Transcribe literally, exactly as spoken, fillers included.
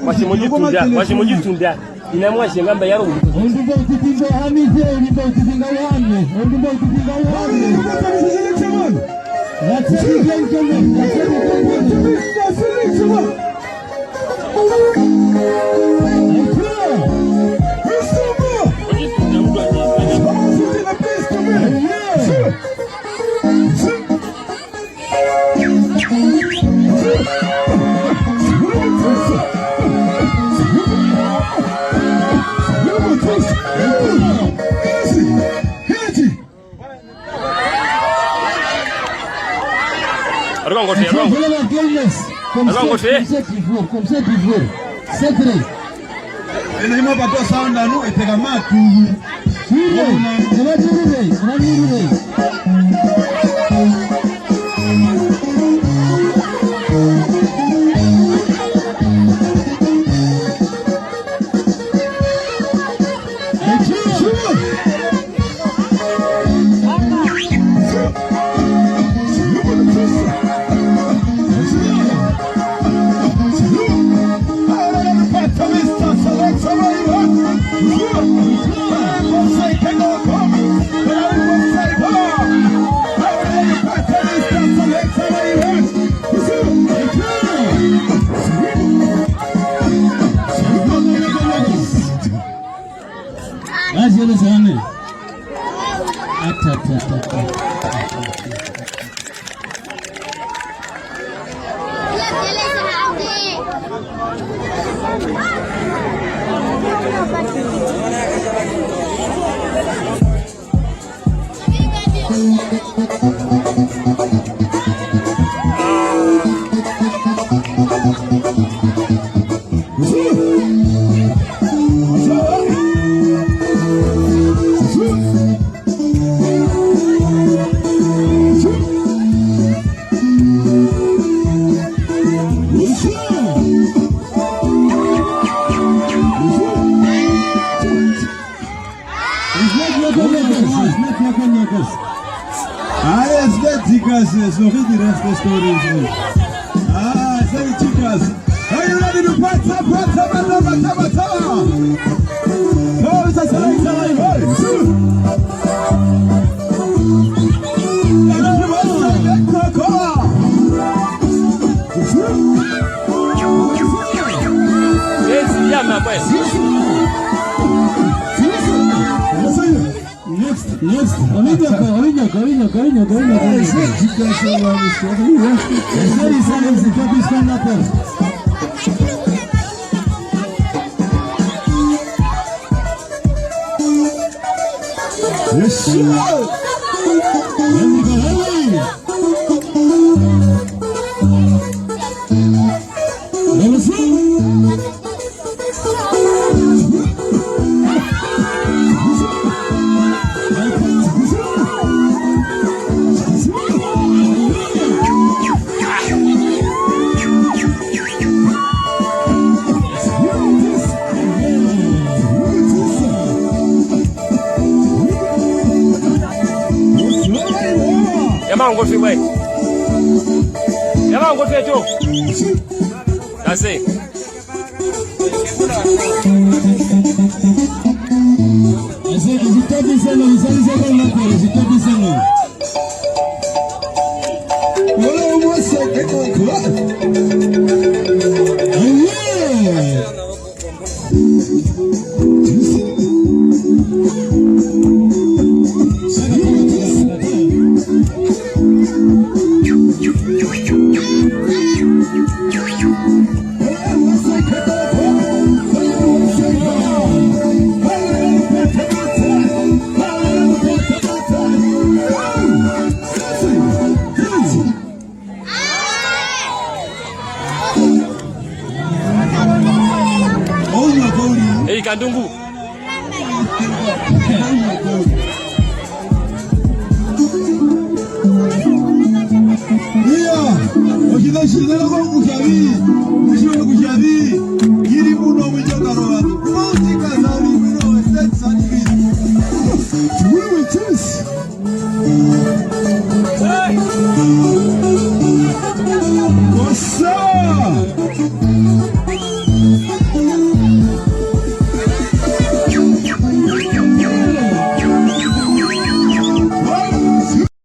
Wa tji mo ndji tunda, wa tji mo ndji tunda. Ina mwa tjenga mba yaro. Ondumba utipinga hamise, ondumba utipinga yame, ondumba utipinga yame. That's it, gentlemen. That's it, gentlemen. Ariko ngotwe, ariko ngotwe. Ariko ngotwe. Comme ça, il faut, comme ça, il faut. C'est vrai. Ene himwe pa tosa ondano, epeka matu. Sure, sure, sure, sure. Azione sana. Ata, ata, ata, ata. It's not local niggas. It's not local niggas. Ah, it's not niggas. It's not really rest the stories. Ah, it's not niggas. Are you ready to party? Party, party, party, party. Oh, it's a selector, like, hey. Yes, yeah, my boy. Next, next. Ovinyoko, ovinyoko, ovinyoko, ovinyoko, ovinyoko, ovinyoko. Sorry, sorry, sorry, sorry, sorry. Yes. Yama ngotwe bwae. Yama ngotwe cho. That's it. Ese, ese, stop this, no, ese, ese, no, no, ese, stop this, no. Wala umwasa, eko, kwa. Aye. Ei, Kandungu. Iya, otjiṋa tjinene kokutja vi, otjiṋa kutja vi, iri muno mwindjo karova. Mautika za uri mwino, estet sani vi. Wewe, Chris. Kosa!